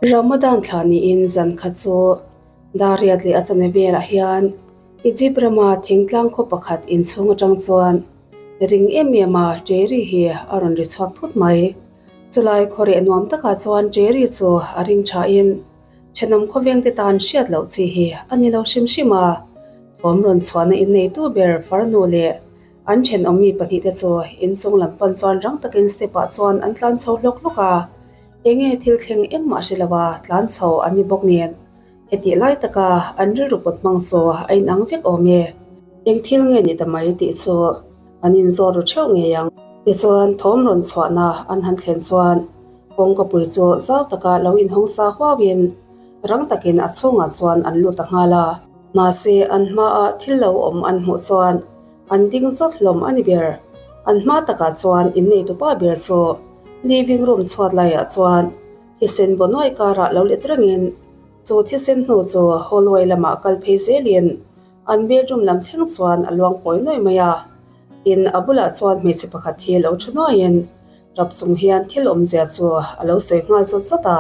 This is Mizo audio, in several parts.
Ramadan thla niin zan khat chu Dariat leh a chane velah hian Egypt rama thingtlang khaw pakhat inchhung atang chuan ring em em a Jerry hi a rawn ri chhuak thut mai. Chulai khawreh nuam takah chuan Jerry chu a ring thain thenawm khawvengte tan hriat loh chi hi a ni lo hrim hrim a, thawm rawn chhuahna inneitu ber farnu leh An thenawm mi pahnihte chu inchung lam pan chuan rang takin step ah chuan an tlan chho hlawk hlawk a, enge thil thleng engmah hre lo a tlan chho an ni bawk nen hetih lai taka an rilru pawt hmang chu a inang vek awm e. Eng thil nge ni ta mai tih chu an inzawt ru theuh ngei ang. Tichuan thawm rawn chhuahna an han thlen chuan kawngkapui chu zau taka lo inhawng sa huauin rang takin a chhungah chuan an lut ta nghal a. Mahse an hmaah thil lo awm an hmuh chuan An ding chawt hlawm a ni ber. An hma takah chuan inneitupa ber chu living room chhuat laiah chuan thisen baw nuai karah lo let rengin chu thisen hnu chu hallway lamah kal phei zelin an bedroom lam thleng chuan a luang kawi nuai mai a. Tin, a bulah chuan hmeichhe pakhat hi lo thu nuaiin tap chung hian thil awmzia chu a lo sawi nghal zawt zawt a,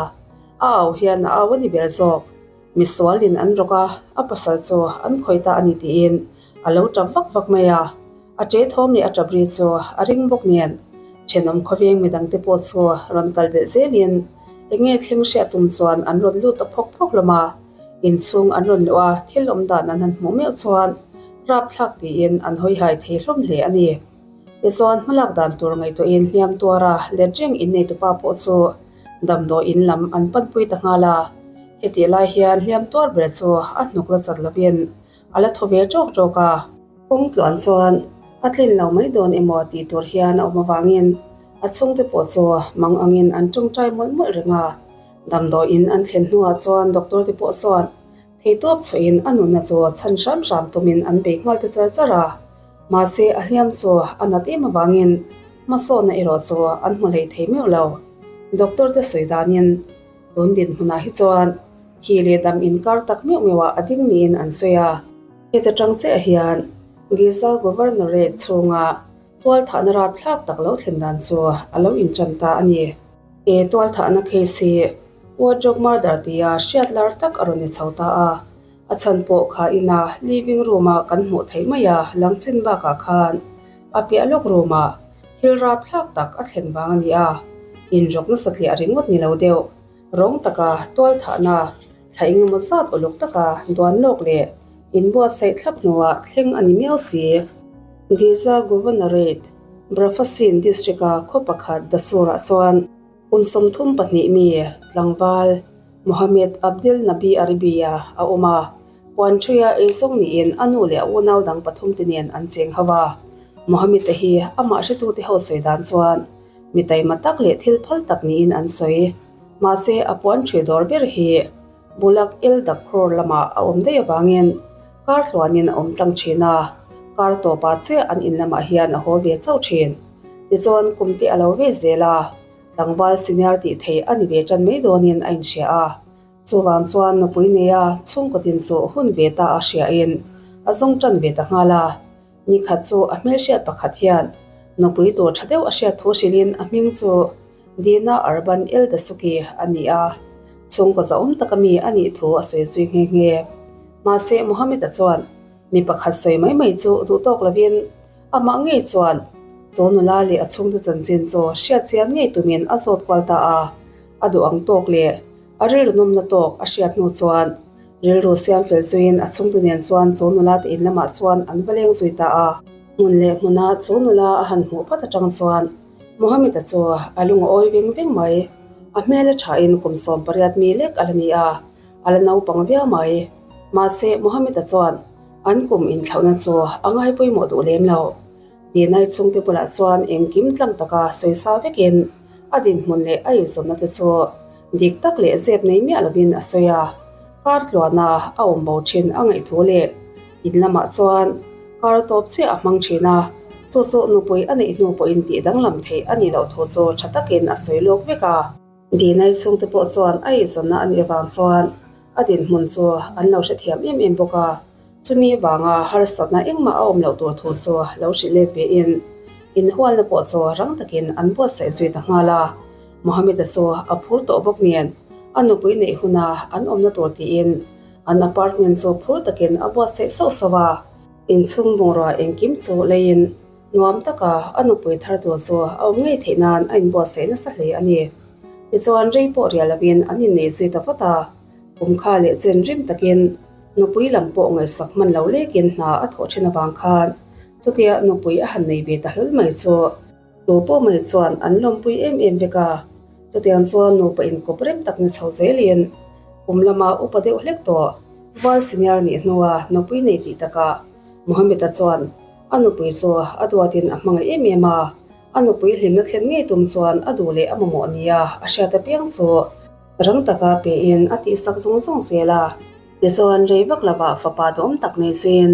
a au hian a au a ni ber zawk. Misualin an rawk a, a pasal chu an khawi ta a ni tiin a lo tap vak vak mai a. A ṭe thawm leh a ṭap ri chu a ring bawk nen ṭhenawm khawveng midangte pawh chu rawn kal belh zelin eng nge thleng hriat tum chuan an rawn lut ta phawk phawk hlawm a. Inchhung an rawn luh a, thil awm dan an han hmuh meuh chuan rapthlak tiin an hawi hai thei hlawm hle a ni. Tichuan hmalak dan tur ngaihtuahin hliam tuara let reng inneitupa pawh chu Damdawi in lam an panpui ta nghal a, hetih lai hian hliam tuar ber chu a hnuk la chat lovin a la thaw ve ṭawk ṭawk a. Kawng tluan chuan a tlin lo mai dawn emaw tih tur hian a awm avangin a chhungte pawh chu mang angin an ṭawngṭai mawlh mawlh reng a. Damdawi in an thlen hnuah chuan doctor te pawh chuan Theihtawp chhuahin a nunna chu chhan hram hram tumin an bei nghal ta char char a, mahse a hliam chu a nat em avangin hmasawnna erawh chu an hmu hlei thei meuh lo. Doctor te sawi danin tun dinhmunah hi chuan thi leh dam inkar tak meuh meuhah a ding niin an sawi a. Heta tang chiah hian Giza Governorate chhunga tualthahna rapthlak tak lo thlen dan chu a lo intan ta a ni. He tualthahna case hi Wardrobe murder tia hriat lar tak a rawn ni chho ta a, a chhan pawh kha ina living room a kan hmuh theih mai a lang chin bakah khan a piah lawk room ah thil rapthlak tak a thlen vang a ni a, inrawk nasa tliah ringawt ni lo deuh rawng taka tualthahna thla engemaw zat uluk taka duan lawk leh inbuatsaih thlap hnuah thleng a ni miau si. Giza Governorate, Brafasin district-a khaw pakhat Dasurah chuan, Kum 32 mi tlangval Mohammed Abdel Nabi Arabia a awm a, Puanthuia eizawng niin a nu leh a unau dang pathumte nen an cheng ho a. Mohammed-a hi amah hretute ho sawi dan chuan mi taima tak leh thil phal tak niin an sawi. Mahse, a puanthui dawr ber hi Bulak El Dakhour lamah a awm daih avangin kar hluanin a awm tlang thin a, kar tawpah chiah an in lamah hian a haw ve chauh thin. Tichuan kum te a lo ve zel a, tlangval senior tih theih a ni ve tan mai dawnin a inhria a. Chuvang chuan nupui neia chhungkaw tin chu hun ve ta a hriain a zawng tan ve ta nghal a. Ni khat chu a hmelhriat pakhat hian nupui tur tha deuh a hriat thu hrilhin a hming chu Dina Arban El Dasuki a ni a, chhungkaw zahawm taka mi a nih thu a sawi zui nghe nghe. Mahse Mohammed-a chuan mi pakhat sawi mai mai chu duh tawk lovin amah ngei chuan chu nula leh a chhungte chanchin chu hriat chian ngei tumin a zawt kual ta a, a duh ang tawk leh a rilru nawmna tawk a hriat hnu chuan rilru siam fel zuiin a chhungte nen chuan chu nula te in lamah chuan an va leng zui ta a. Hmun leh hmuna chu nula a han hmuh phat atang chuan Mohammed-a chu a lung a awi veng veng mai. A hmel a thain kum 18 mi lek a la ni a, a la naupang viau mai. Mahse, Mohammed-a chuan an kum inthlauhna chu a ngai pawimawh duh lem lo. Dinai chhungte bulah chuan engkim tlang taka sawisa vekin a dinhmun leh a inzawmna te chu dik tak leh zep nei miah lovin a sawi a. Kar tluana a awm bo thin a ngaih thu leh in lamah chuan kar tawp chiah a hmang thin a, chu chu nupui a neih hnu pawhin tih danglam theih a nih loh thu chu tha takin a sawi lawk vek a. Dinai chhungte pawh chuan a eizawnna a nih avang chuan a dinhmun chu an lo hrethiam em em bawk a, chumi vanga harsatna engmah a awm loh tur thu chu lo hrilh let vein inhualna pawh chu rang takin an buatsaih zui ta nghal a. Mohammed-a chu a phur tawh bawk nen. A nupui neih huna an awmna tur tiin an apartment chu phur takin a buatsaih sauh sauh a. Inchhung bungrua engkim chu leiin nuam taka a nupui thar tur chu a awm ngei theih nan a inbuatsaih nasa hle a ni. Tichuan rei pawh riah lovin an inneih zui ta vat a, kum kha leh chen rim takin nupui lam pawh ngaihsak hman lo lekin hna a thawh thin avang khan chutia nupui a han nei ve ta hlawl mai chu Tu pawh mai chuan an lawmpui em em vek a, chutiang chuan nupa inkawp rem tak ni chho zelin kum lama upa deuh hlek tawh Val senior nih hnua nupui nei tih takah Mohammed-a chuan a nupui chu a duatin a hmangaih em em a, a nupui hlimna thlen ngei tum chuan a duh leh a mamawh nia a hriat apiang chu rang taka pein a tihsak zawng zawng zel a. Tichuan rei vak lovah fapa duhawm tak nei zuiin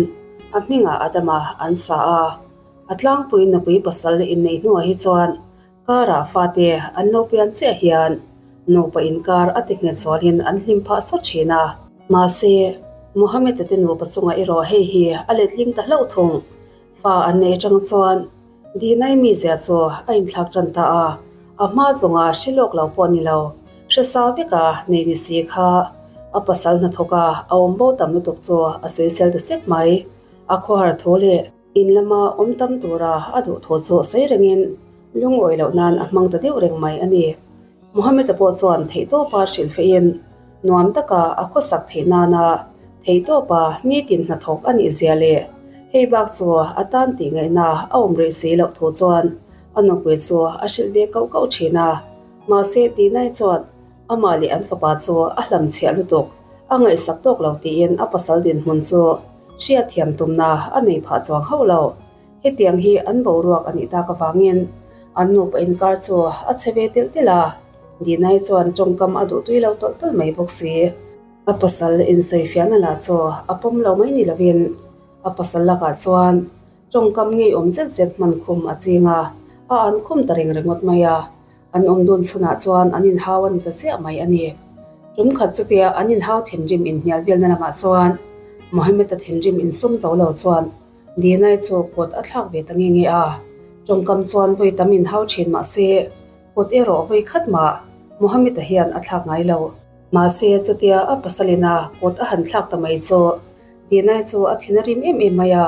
a hmingah Adama an sa a. A tlangpui nupui pasal inneih hnuah hi chuan karah fate an lo pian chiah hian nupa inkar a ti nghet zualin an hlim phah sawt thin a. Mahse, Mohammed-a te nupa chungah erawh hei hi a letling ta hlauh thung. Fa an neih atang chuan Dinai mizia chu a inthlak tan ta a, a hma zawnga hre lawk lo pawh ni lo, hre sa veka nei ni si kha a pasal hnathawka a awm bo tam lutuk chu a sawisel ta sek mai. A khawhar thu leh. In lama awm tam tura a duh thu chu sawi rengin lungawi loh nan a hmang ta deuh reng mai a ni. Mohammed-a pawh chuan theihtawpa hrilh feihin nuam taka a khawsak theih nana theihtawpa nitin hnathawk a nih zia leh hei bak chu a tan tih ngaihna a awm rih si loh thu chuan a nupui chu a hrilh ve kauh kauh thin a. Mahse Dinai chuan amah leh an fapa chu a hlamchhiah lutuk a ngaihsak tawk lo tiin a pasal dinhmun chu Hriatthiam tumna a nei phah chuang hauh lo. Hetiang hi an boruak a nih tak avangin an nupa inkar chu a chhe ve telh telh a, Dinai chuan tawngkam a duh tui lo tawlh tawlh mai bawk si. A pasal insawifiahna lah chu a pawm lo mai ni lovin a pasal lakah chuan tawngkam ngeiawm zet zet hman khum a ching a, a an khum ta reng ringawt mai a. An awm dun chhunah chuan an inhau a ni ta chiah mai a ni. Tum khat chutia an inhau thinrim inhnial velna lamah chuan Mohammed-a thinrim insum zo lo chuan Dinai chu kut a thlak ve ta nge nge a. Tawngkam chuan vawi tam inhau thin mah se kut erawh vawi khat mah Mohammed-a hian a thlak ngai lo. Mahse chutia a pasalina kut a han thlak ta mai chu Dinai chu a thin a rim em em mai a,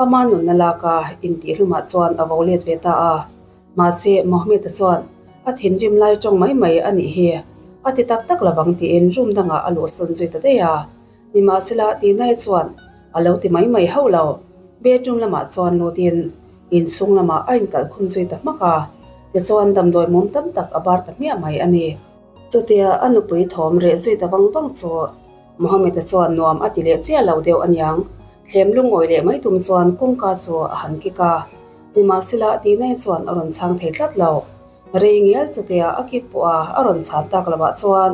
ama nunna laka intihhlumah chuan a vo let ve ta a. Mahse, Mohammed-a chuan a thinrim lai tawng mai mai a nih hi, a ti tak tak lovang tiin room dangah a luhsawn zui ta daih a. Nimahsela, Tinai chuan a lo ti mai mai hauh lo. Bedroom lamah chuan lutin inchhung lamah a inkalhkhum zui ta hmak a, tichuan damdawi mum tam tak a bar ta hmiah mai a ni. Chutia a nupui thawm reh zui ta vang vang chu Mohammed-a chuan nuam a ti leh chiah lo deuh aniang, thlem lungawi leh mai tum chuan kawngka chu a han kik a. Nimahsela, Tinai chuan a rawn chhang thei tlat lo. Rei ngial chutia a kik pawh a a rawn chhan tak lovah chuan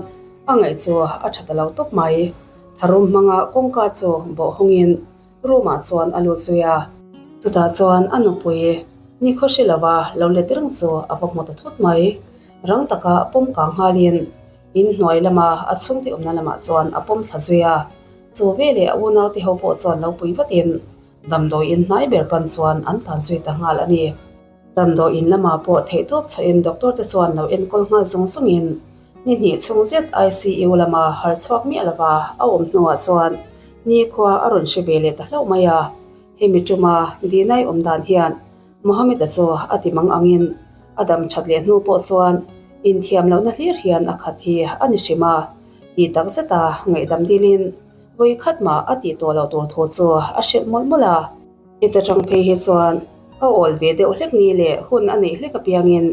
a ngaih chu a tha ta lo tawp mai. Tharum hmanga kawngka chu bawh hawngin room-ah chuan a lut zui a. Chutah chuan a nupui nikhaw hre lova lo let reng chu a va hmu ta thut mai. Rang taka pawm kang nghalin In hnuai lama a chhungte awmna lamah chuan a pawm thla zui a, chu veleh a unaute ho pawh chuan lo pui vatin damdawi in hnai ber pan chuan an tlan zui ta nghal a ni. Damdawi in lamah pawh theihtawp chhoin doctor te chuan lo enkawl nghal zung zungin ni hnih chhung zet ICU lama har chhuak miah lova a awm hnuah chuan nikhua a rawn hre ve leh ta hlauh mai a, hemi tuma Dinai awm dan hian Mohammed-a chu a ti mang angin a dam that leh hnu pawh chuan inthiam lohna hlir hian a khat hi a ni hrim a, tih tak zeta ngaihdam dilin vawi khat mah a tih tawh loh tur thu chu a hrilh mawlh mawlh a. Heta tang phei hi chuan a awl ve deuh hlek ni leh hun a neih hlek apiangin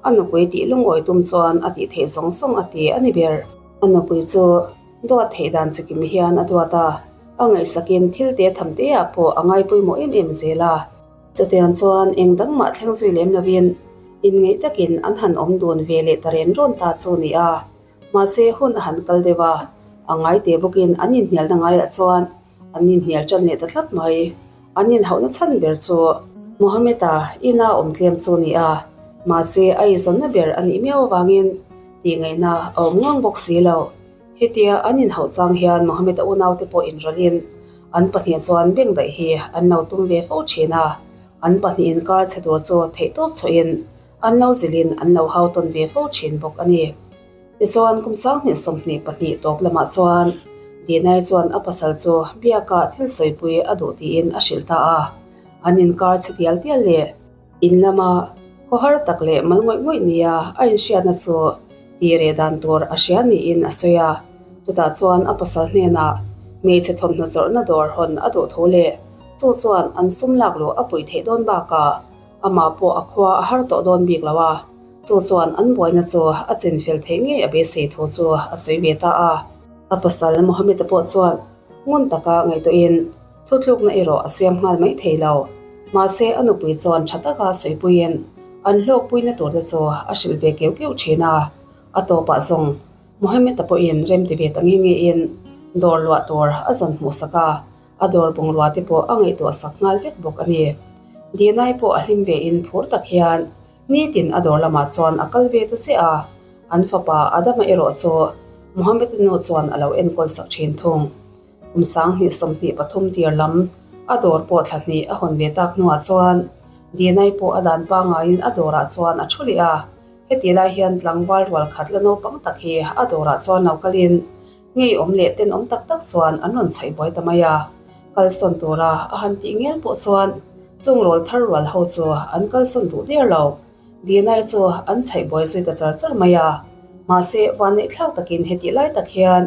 a nupui tih lungawi tum chuan a tih theih zawng zawng a ti a ni ber. A nupui chu duat theih dan chikim hian a duat a, a ngaihsakin thil te tham te ah pawh a ngai pawimawh em em zel a. Chutiang chuan eng dang mah thleng zui lem lovin inngeih takin an han awm dun ve leh ta ren rawn ta chu ni a. Mahse hun a han kal deuh a, a ngai te bawkin an inhnialna ngaiah chuan an inhnial tan leh ta tlat mai. An inhauhna chhan ber chu Mohammed-a ina awm tlem chu ni a, mahse a izawnna ber a nih miau avangin tihngaihna a awm ngang bawk si lo. Hetia an inhauh chang hian Mohammed-a unaute pawh inrawlhin an pahnih chuan bengdaih hi an lo tum ve fo thin a, an pahnih inkar chhe tur chu theihtawp chhuahin an lo zilhin an lo hau tawn ve fo thin bawk a ni. Tichuan, kum 2022 tawp lamah chuan Dinai chuan a pasal chu biaka thil sawipui a duh tiin a hrilh ta a. An inkar chhe tial tial leh in lama khawhar tak leh mal ngawih ngawih nia a inhriatna chu tih reh dan tur a hria niin a sawi a. Chutah chuan a pasal hnenah hmeichhe thawmhnaw zawrhna dawr hawn a duh thu leh chu chuan an sum lak luh a puih theih dawn bakah Amah pawh a khua a har tawh dawn bik lo a, chu chuan an buaina chu a chinfel theih ngei a beisei thu chu a sawi ve ta a. A pasal Mohammed-a pawh chuan ngun taka ngaihtuahin thutlukna erawh a siam nghal mai thei lo. Mahse a nupui chuan tha taka sawipuiin an hlawkpuina turte chu a hrilh ve keuh keuh thin a, a tawpah zawng Mohammed-a pawhin remti ve ta nge ngein dawr luah tur a zawn hmuhsak a. A dawr bungrua te pawh a ngaihtuah sak nghal vek bawk a ni. Dinai pawh a hlim ve in phur tak hian nitin a dawr lamah chuan a kal ve ta chiah a, an fapa Adama erawh chu Mohammed-a nu chuan a lo enkawl sak thin thung. Kum 2023 tir lam a dawr pawh thla hnih a hawn ve tak hnuah chuan Dinai pawh a dan pangaiin a dawrah chuan a thu leh a, hetih lai hian tlangval rual khat la naupang tak hi a dawrah chuan lo kalin Ngeiawm leh tenawm tak tak chuan an rawn chhaih buai ta mai a, kalsawn tura a han tih ngel pawh chuan chung rawl thar rual ho chu an kalsawn duh der lo. Dinai chu an chhaih buai zui ta char char mai a, mahse vanneih thlak takin hetih lai tak hian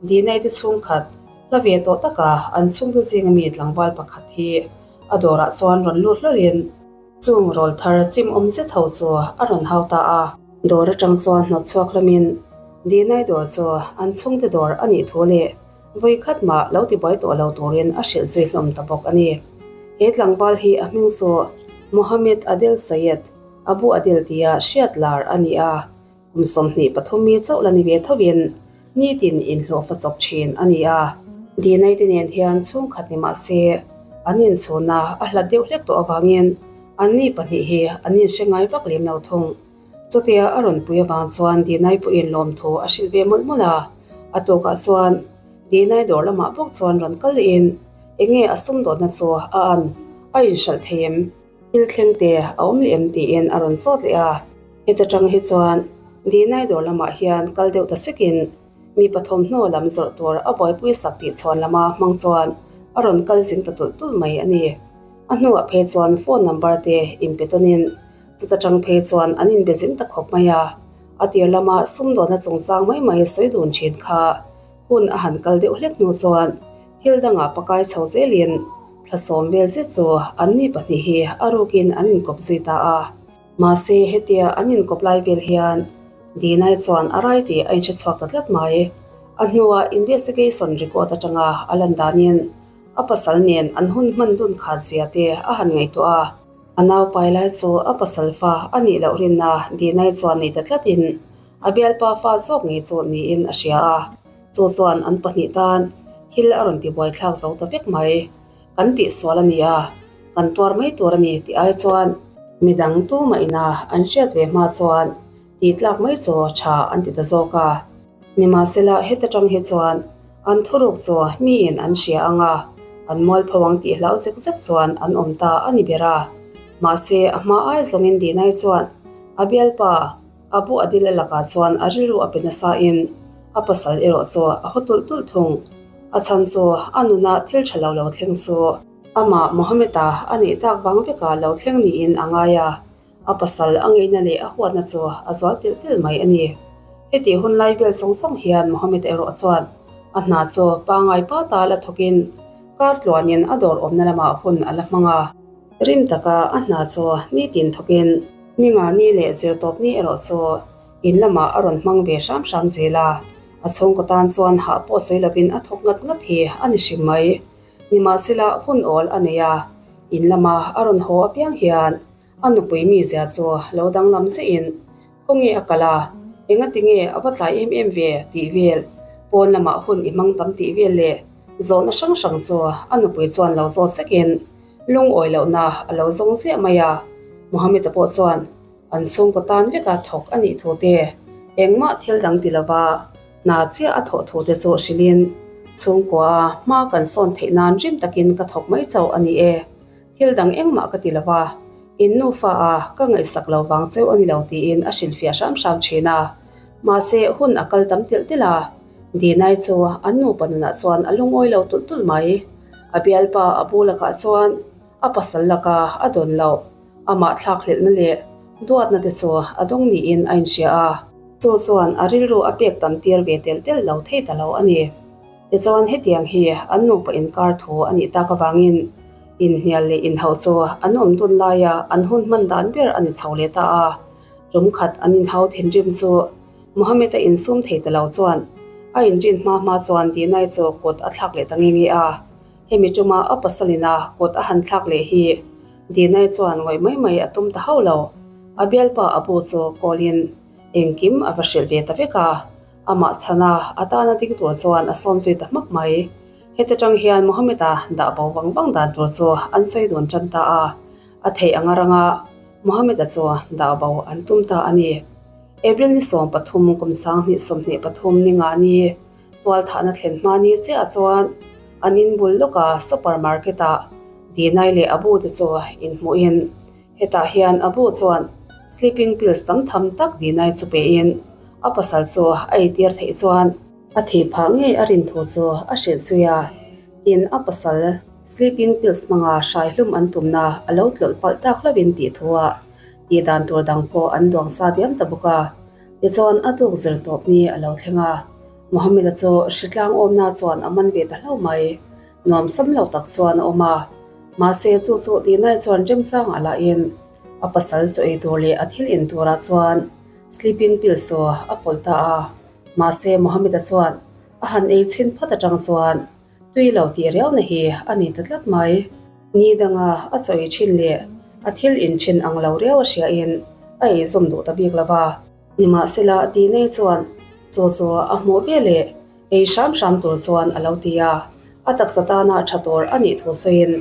Dinai te chhungkhat hla ve tawh taka an chhungte zinga mi tlangval pakhat hi a dawrah chuan rawn lut hlawlhin, Chung rawl thar chim awm zet ho chu a rawn hau ta a. Dawr atang chuan hnawt chhuak hlamin Dinai dawr chu an chhungte dawr a nih thu leh vawi khat mah lo ti buai tawh lo turin a hrilh zui hlawm ta bawk a ni. He tlangval hi a hming chu Mohammed Adel Sayed, Abu Adil tia hriat lar a ni a. Kum 23 mi chauh la ni ve thovin nitin inhlawhfa chawp thin a ni a. Dinai te nen hian chhungkhat ni mah se an inchhunna a hlat deuh hlek tawh avangin anni pahnih hi an inhre ngai vak lem lo thung. Chutia a rawn pui avang chuan Dinai pawhin lawmthu a hrilh ve mawlh mawlh a. A tukah chuan Dinai dawr lamah bawk chuan rawn kal in enge a sumdawnna chu a an a inhralh thei em? Thil thleng te a awm leh em tiin a rawn zawt leh a. Heta tang hi chuan Dinai dawr lamah hian kal deuh ta sekin mi pathawmhnaw lam zawrh tur a buaipui sak tih chhuan lama hmang chuan a rawn kal zing ta tulh tulh mai a ni. A hnuah phei chuan phone number te inpe tawnin chuta tang phei chuan an inbe zing ta khawp mai a. A tir lama sumdawnna chungchang mai mai sawi dun thin kha hun a han kal deuh hlek hnu chuan Thil dangah pakai chho zelin thlasawm vel zet chu anni pahnih hi a rukin an inkawp zui ta a. Mahse, hetia an inkawp lai vel hian Dinai chuan a rai tih a inhre chhuak ta tlat mai. A hnuah investigation record atanga a lan danin a pasal nen an hun hman dun khat zia te a han ngaihtuah a. A naupai lai chu a pasal fa a nih loh rinna Dinai chuan nei ta tlatin a bialpa fa zawk ngei chu niin a hria a. Chu chuan an pahnih tan thil a rawn tibuai thlak zo ta vek mai. Kan tihsual a ni a, kan tuar mai tur a ni tih ai chuan midang tumah ina an hriat ve hma chuan tih tlak mai chu tha an ti ta zawk a. Nimahsela heta tang hi chuan an thuruk chu miin an hria ang a, an mualpho ang tih hlau zek zek chuan an awm ta a ni ber a. Mahse a hma ai zawngin Dinai chuan a bialpa, Abu Adil a lakah chuan a rilru a pe nasa in a pasal erawh chu a haw tulh tulh thung. A chhan chu a nuna thil tha lo lo thleng chu amah Mohammed-a a neih tak vang vekah lo thleng niin a ngai a, a pasal a ngeihna leh a huatna chu a zual tilh tilh mai a ni. Hetih hun lai vel sawng sawng hian Mohammed erawh chuan a hna chu pangai pa ta la thawkin kar tluanin a dawr awmna lamah hun a la hmang a. Rim taka a hna chu nitin thawkin Ni nga ni leh zirtawp ni erawh chu in lamah a rawn hmang ve hram hram zel a, a chhungkaw tan chuan hah pawh sawi lovin a thawk ngat ngat hi a ni hrim mai. Nimahsela hun awl a nei a, in lama a rawn haw apiang hian a nupui mizia chu lo danglam zehin khawnge a kal a, engati nge a va tlai em em ve tih vel, pawn lamah hun i hmang tam tih vel leh zawhna hrang hrang chu a nupui chuan lo zawt sekin Lungawi lohna a lo zawng ziah mai a, Mohammed-a pawh chuan an chhungkaw tan veka thawk a nih thu te, engmah thil dang ti lova hna chiah a thawh thu te chu hrilhin, Chhungkua hma kan sawn theih nan rim takin ka thawk mai chauh a ni e, thil dang engmah ka ti lova, in nufa a ka ngaihsak lo vang cheu a ni lo tiin a hrilhfiah hram hram thin a. Mahse, hun a kal tam telh telh a, Dinai chu an nupa nunah chuan a lungawi lo tulh tulh mai. A bialpa a bu lakah chuan a pasal laka a dawn loh, amah thlakhlelhna leh duatna te chu a dawng niin a inhria a. Chu chuan a rilru a pek tam tir ve telh telh lo thei ta lo a ni. Tichuan hetiang hi an nupa inkar thu a nih tak avangin inhnial leh inhauh chu an awm dun laia an hun hman dan ber a ni chho leh ta a. Tum khat an inhau thinrim chu Mohammed-a insum thei ta lo chuan a inrin hma hma chuan Dinai chu kut a thlak leh ta nge nge a. Hemi tuma a pasalina kut a han thlak leh hi Dinai chuan ngawih mai mai a tum ta hauh lo. A bialpa a bu chu kawlin engkim a va hrilh ve ta vek a. Amah chhana a tana ding tur chuan a sawm zui ta hmak mai. Heti tang hian Mohammed-a dah bo vang vang dan tur chu an sawi dun tan ta a. A theih anga ranga Mohammed-a chu dah bo an tum ta a ni. April ni 13 kum 2023 ni nga ni tualthahna thlen hma ni chiah chuan an in bul lawka super market-ah Dinai leh Abu te chu inhmuhin hetah hian Abu chuan sleeping pills tam tham tak Dinai chu pein a pasal chu a eitir theih chuan a thih phah ngei a rin thu chu a hrilh zui a. Tin, a pasal sleeping pills hmanga hrai hlum an tumna a lo tlawlh palh tak hlauhin tih thuah tih dan tur dang pawh an duang sa diam ta bawk a. Tichuan, a tuk zir tawp ni a lo thleng a, Mohammed-a chu hritlang awmna chuan a man ve ta hlauh mai. Nuam sam lo tak chuan a awm a. Mahse, chu chu Dinai chuan remchang a lahin a pasal chaw ei tur leh a thil in turah chuan sleeping pills chu a pawlh ta a. Mahse, Mohammed-a chuan a han ei chhin phawt atang chuan tui lo tih riauna hi a ni ta tlat mai. Ni danga a chaw ei thin leh a thil in thin ang lo riau a hriain a ei zawm duh ta bik lo va. Nimahsela Dinei chuan chaw chaw a hmuh ve leh ei hram hram tur chuan a lo ti a, a taksa tana tha tur a nih thu sawiin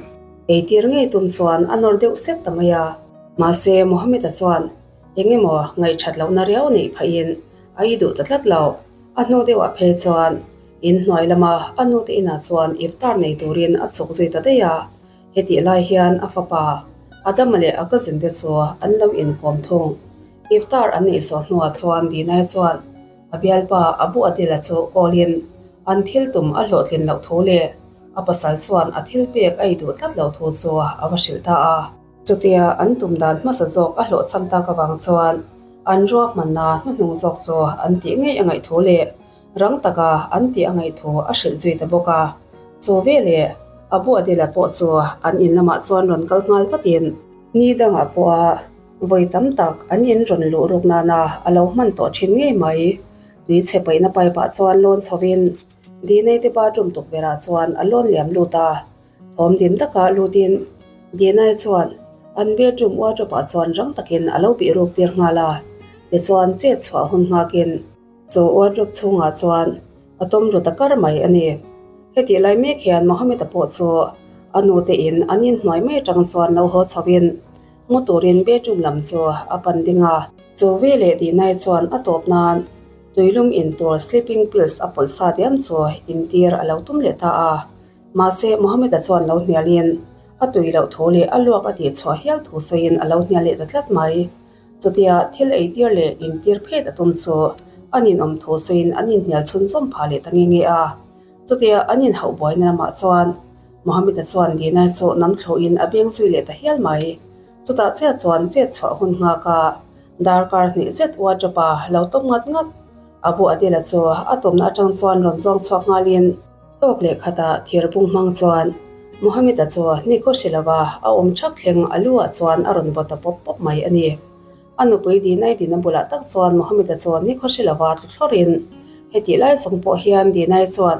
ei tir ngei tum chuan a nawr deuh sek ta mai a. Mahse Mohammed-a chuan eng emaw ngaihthat lohna riau neih phahin a i duh ta tlat lo. A hnu deuhah phei chuan in hnuai lama a nute inah chuan iftar nei turin a chhuk zui ta daih a. Hetih lai hian a fapa Adama leh a cousin te chu an lo inkawm thung. Iftar an neih zawh hnuah chuan Dinai chuan a bialpa Abu Adila chu call-in an thil tum a hlawhtlin loh thu leh a pasal chuan a thil pek a i duh tlat loh thu chu a va hrilh ta a. Chutia an tum dan hmasa zawk a hlawhchham tak avang chuan an ruahmanna hnuhnung zawk chu an tih ngei a ngaih thu leh rang taka an tih a ngaih thu a hrilh zui ta bawk a. Chu veleh Abu Adila pawh chu an in lamah chuan rawn kal nghal vatin ni dangah pawha vawi tam tak an in rawn luh ruk nana a lo hman tawh thin ngei mai. Tui chhe paihna pipe ah chuan lawn chhovin Dinei te bathroom tukverhah chuan a lawn liam lut a. Thawm dim takah lutin Dinai chuan an bedroom wardrobe ah chuan rang takin a lo bih ruk tir nghal a, tichuan chet chhuah hun nghakin chu wardrobe chhungah chuan a tawm ru ta kar mai a ni. Hetih lai mek hian Mohammed-a pawh chu a nute in an inhnuai mai atang chuan lo haw chhoin mu turin bedroom lam chu a pan ding a. Chu veleh Dinai chuan a tawp nan tuilum in tur sleeping pills a pawlh sa diam chu intir a lo tum leh ta a. Mahse, Mohammed-a chuan lo hnialin a tui loh thu leh a luak a tih chhuah hial thu sawiin a lo hnial leh ta tlat mai. Chutia thil eitir leh intir phet a tum chu an inawm thu sawiin an inhnial chhunzawm phah leh ta nge nge a. Chutia an inhauh buaina lamah chuan Mohammed-a chuan Dina chu nam thlawhin a beng zui leh ta hial mai. Chutah chiah chuan chet chhuah hun nghak a, darkar hnih zet wardrobe-a lo tawp ngat ngat. Abu Adil-a chu a tawmna atang chuan rawn zuang chhuak nghalin, Tawk leh khatah thir bung hmang chuan Mohammed-a chu nikhaw hre lova a awm thak thleng a lu ah chuan a rawn vaw ta pawp pawp mai a ni. A nupui Dinai dina bulah tak chuan Mohammed-a chu nikhaw hre lova tlu thlawrin hetih lai zawng pawh hian Dinai chuan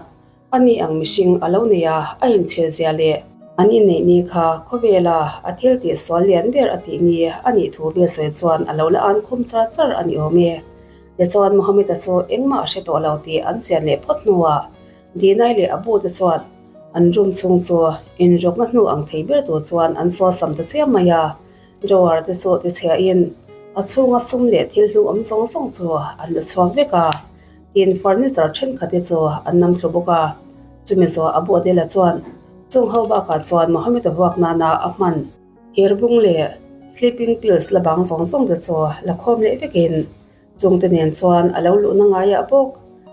a ni ang mihring a lo nei a, a inchhir zia leh an inneih ni kha khawvela a thil tih sual lian ber a tih ni a nih thu vel sawi chuan a lo la an khum char char a ni awm e. Tichuan Mohammed-a chu engmah a hre tawh lo tih an chian leh phawt hnuah Dinai leh Abu te chuan an room chhung chu inrawkna hnu ang thei ber tur chuan an sual sam ta chiam mai a. Drawer te chu tichhiahin a chhunga sum leh thil hlu awm zawng zawng chu an la chhuak vek a, tin furniture thenkhat te chu an nam thlu bawk a. Chumi zawh Abu Adela chuan chung ho bakah chuan Mohammed-a vuak nana a hman. Hirbung leh sleeping pills la bang zawng zawng te chu la khawm leh vekin. Chungte nen chuan a lo luhna ngaiah bawk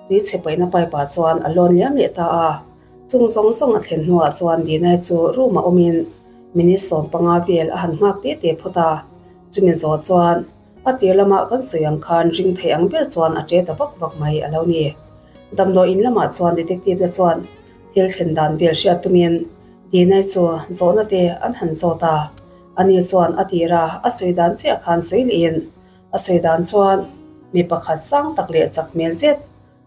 tui chhe paihna pipe ah chuan a lawn liam leh ta a. Chung zawng zawng a thlen hnuah chuan Dinai chu room ah awmin minute 15 vel a han nghak te te phawt a. Chumi zawh chuan a tir lamah kan sawi ang khan ring thei ang ber chuan a ṭe ta vak vak mai a lo ni. Damdawi in lamah chuan detective te chuan thil thlen dan vel hriat tumin Dinai chu zawhna te an han zawt a. Ani chuan a tira a sawi dan chiah khan sawi lehin a sawi dan chuan mi pakhat sang tak leh chak hmel zet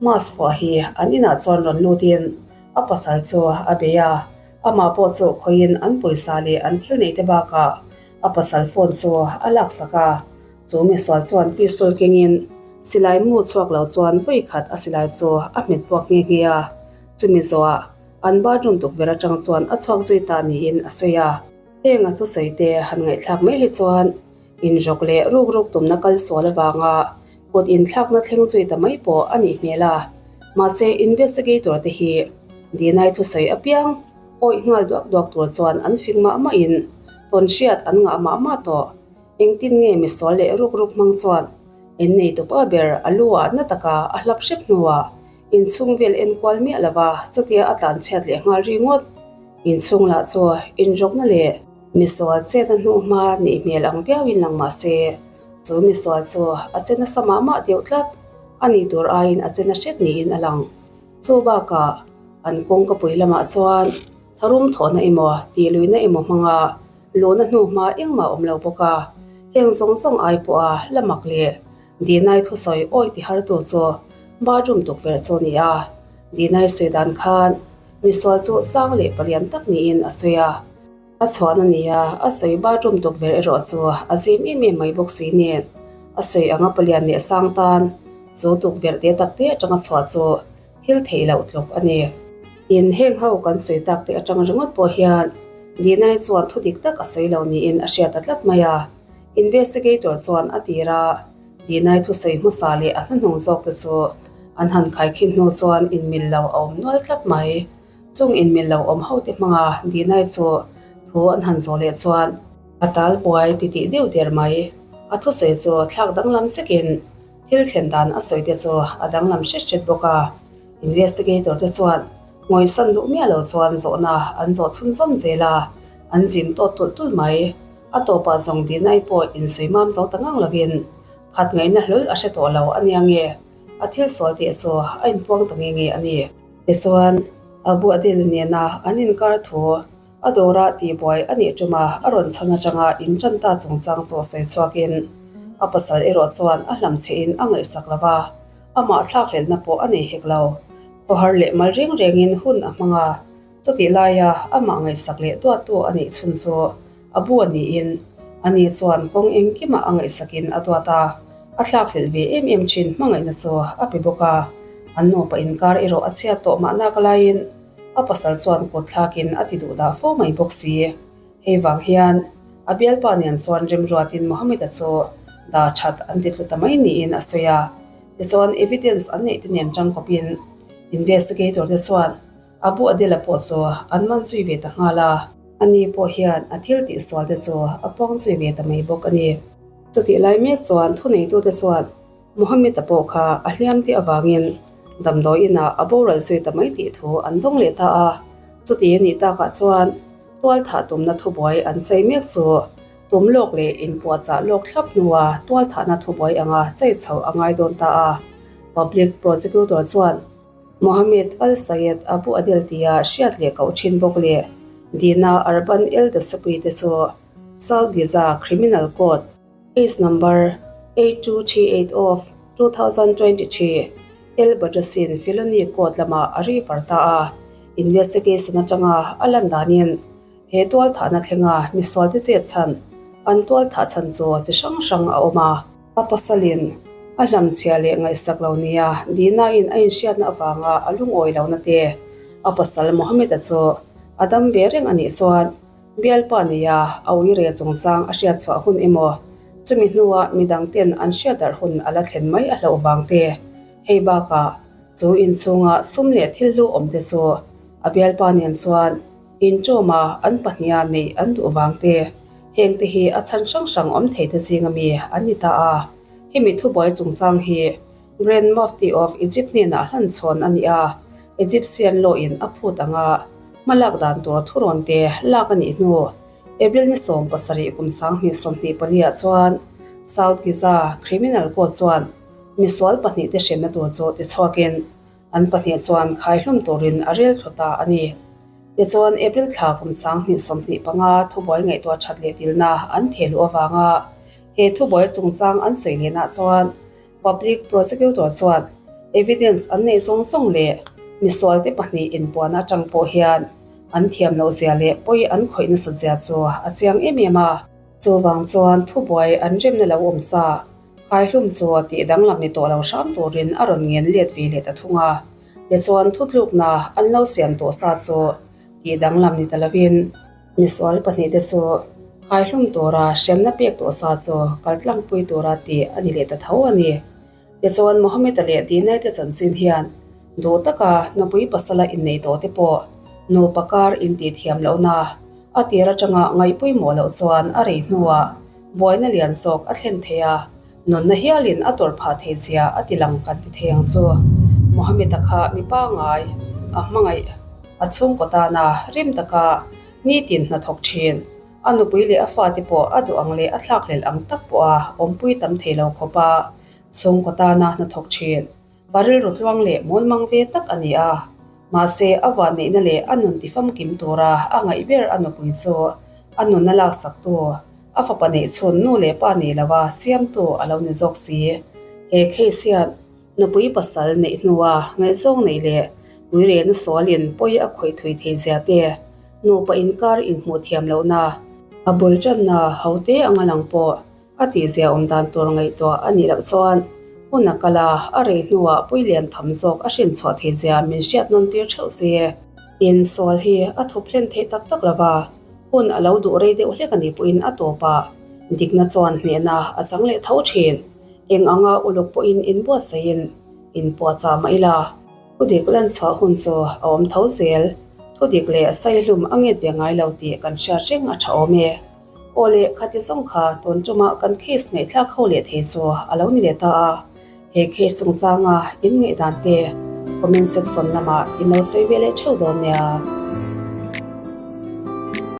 Mask pawh hi an inah chuan rawn lutin a pasal chu a bei a, amah pawh chu khawiin an pawisa leh an thil neih te bakah a pasal phone chu a laksak a. Chu misual chuan pistol kengin silai mu chhuak lo chuan vawi khat a silai chu a hmet puak nghe nghe a, chumi zawhah an bathroom tukverh atang chuan a chhuak zui ta niin a sawi a. Heng a thusawi te han ngaihthlak mai hi chuan inrawk leh ruk ruk tumna kal sual avanga kut inthlakna thleng zui ta mai pawh a nih hmel a. Mahse investigator te hi Dinai thusawi apiang awih nghal duak duak tur chuan an fing mah mahin tawn hriat an ngah mah mah tawh. Engtin nge misual leh ruk ruk hmang chuan en nei tupa ber a lu ah na taka a hlap hrep hnuah inchhung vel en kual miah lova chutia a tlan chhiat leh nghal ri ngawt. Inchhung lah chu inrawkna leh misual chetna hnu hma nih hmel ang viauin lang mah se chu misual chu a che nasa mah mah deuh tlat a nih tur aiin a che na hret niin a lang. Chu bakah an kawngka pui lamah chuan tharum thawhna emaw tihluihna emaw hmanga Luhna hnu hma engmah awm lo bawk a, heng zawng zawng ai pawha la mak leh Dinai thusawi awi ti hartu chu bathroom tukverh chu a ni a. Dinai sawi dan khan misual chu sang leh palian tak niin a sawi a. A chhuan a ni a, a sawi bathroom tukverh erawh chu a zim em em mai bawk si nen a sawi anga palian leh sang tan chu tukverh te tak te atanga chhuah chu thil theih loh tluk a ni. In heng ho kan sawi tak te atang ringawt pawh hian Dinai chuan thu dik tak a sawi lo niin a hriat ta tlat mai a. Investigator chuan a tir a, Dinai thu sawi hmasa leh a hnuhnung zawk te chu an han khaikhin hnu chuan inmil lo a awm nual tlat mai. Chung inmil lo awm ho te hmanga Dinai chu thu an han zawh leh chuan a tal buai titih deuh der mai. A thusawi chu thlak danglam zekin Thil thlen dan a sawi te chu a danglam hret hret bawk a, investigator te chuan ngawisan duh miah lo chuan zawhna an zawh chhunzawm zel a, an zim tawt tulh tulh mai. A tawpah zawng Dinai pawh insawi mam zo ta ngang lovin phat ngaihna hlawl a hre tawh lo a nia nge a thil sual tih chu a inpuang ta nge nge a ni. Tichuan, Abu Adil nena an inkar thu a dawrah tihbuai a nih ṭuma a rawn chhan aṭanga inṭan ta chungchang chu sawi chhuakin a pasal erawh chuan a hlamchhihin a ngaihsak lo va, amah thlakhlelhna pawh a nei hek lo. Khawhar leh mal reng rengin hun a hmang a, chutih laia amah ngaihsak leh duattu a nih chhun chu a bu a niin ani chuan kawng engkimah a ngaihsakin a duat a, a thlakhlelh ve em em ṭhin hmangaihna chu a pe bawk a, an nupa inkar erawh a chhiat tawh mahnak laiin A pasal chuan kut thlakin a ti duh dah fo mai bawk si. Hei vang hian a bialpa nen chuan remruatin Mohammed-a chu dah that an ti tlu ta mai niin a sawi a. Tichuan evidence an neih te nen tangkawpin investigator te chuan Abu Adela pawh chu an man zui ve ta nghal a. Ani pawh hian a thil tihsual te chu a puang zui ve ta mai bawk a ni. Chutih lai mek chuan thuneitute chuan Mohammed-a pawh kha a hliam tih avangin damdawi inah a boral zui ta mai tih thu an dawng leh ta a. Chuti a nih takah chuan tualthah tumna thubuai an chei mek chu tum lawk leh inpuahchah lawk thlap hnua tualthahna thubuai anga chei chhoh a ngai dawn ta a. Public Prosecutor chuan Mohammed Al-Sayed Abu Adel tia hriat leh koh thin bawk leh Dina Arban El-Dasuqi te chu South Giza Criminal Court, Case number 8238 of 2023, El Badrasin Felony Court lamah a refer ta a, investigation atanga a lan danin he tualthahna thlenga misualte chet chhan an tualthah chhan chu chi hrang hrang a awm a. A pasalin a hlamchhia leh ngaihsak lo nia Dina-in a inhriatna avanga a lungawi lohna te, a pasal Mohammed-a chu a dam ve reng a nih chuan Bialpa neia a uire chungchang a hriat chhuah hun emaw, chumi hnua midang ten an hriat darh hun a la thlen mai a hlauh vang te. Hei bakah, chu inchhunga sum leh thil hlu awm te chu a bialpa nen chuan inṭawma an pahniha neih an duh vang te. Heng te hi a chhan hrang hrang awm thei te zinga mi an ni ta a. Hemi thubuai chungchang hi Grand Mufti of Egypt hnenah hlan chhawn a ni a, Egyptian law in a phut anga hmalak dan tur thurawn te lak a nih hnu April ni 17 kum 2024 ah chuan South Giza Criminal Court chuan misual pahnihte hremna tur chu tichhuakin An pahnih chuan khaihlum turin a rel thlu ta a ni. Tichuan, April thla kum 2025 thubuai ngaihtuah that leh dilna an theh luh avanga he thubuai chungchang an sawi lehnah chuan Public Prosecutor chuan evidence an neih zawng zawng leh misualte pahnih inpuan atang pawh hian an thiam loh zia leh pawi an khawih nasat zia chu a chiang em em a. Chuvang chuan thubuai an remna lo awm sa Khaihlum chu tih danglam ni tawh lo hram turin a rawn ngen let ve leh ta thung a. Tichuan thutlukna an lo siam tawh sa chu tih danglam ni ta lovin misual pahnihte chu khaihlum tura hremna pek tawh sa chu kaltlangpui tura tih a ni leh ta tho a ni. Tichuan Mohammed-a leh Dinai-te chanchin hian duh taka nupui pasala innei tawh te pawh nupa kar intihthiam lohna a tir atanga ngaihpawimawh loh chuan a rei hnuah Buaina lian zawk a thlen thei a, nunna hialin a tawrh phah thei zia a ti lang kan ti thei ang chu. Mohammed-a kha mi pangngai, a hmangaih, a chhungkaw tana rim taka nitin hna thawk thin, a nupui leh a fate pawh a duh ang leh a thlakhlelh ang tak pawha awmpui tam thei lo khawpa chhungkaw tana hna thawk thin, pa rilru tluang leh mawlmang ve tak a ni a. Mahse, a vanneihna leh a nun tifamkim tura a ngaih ber a nupui chu a nunna laksaktu, a fapa neih chhun nu leh pa nei lova siamtu a lo ni zawk si. He case hian nupui pasal neih hnua ngaihzawng neih leh uirena sualin pawi a khawih thui thei zia te, nupa inkar inhmuh thiam lohna, a bul tanna hote anga lang pawh A tihzia awm dan tur ngaihtuah a nih loh chuan hun a kal a, a rei hnuah puilian tham zawk a hrinchhuah theizia min hriat nawn tir theuh si. Insual hi a thup hlen theih tak tak lo va, hun a lo duh rei deuh hlek a nih pawhin a tawp a, dikna chuan hnehna a chang leh tho thin. Eng anga uluk pawhin inbuatsaihin inpuahchah mah ila, thudik lanchhuah hun chu a awm tho zel. Thudik leh saihlum a nget ve ngai lo tih kan hriat reng a tha awm e. Aw le, khati zawng kha tun ṭuma kan case ngaihthlak ho leh thei chu a lo ni leh ta a. He case chungchanga in ngaihdan te comment section lamah in lo sawi ve leh ṭheuh dawn nia.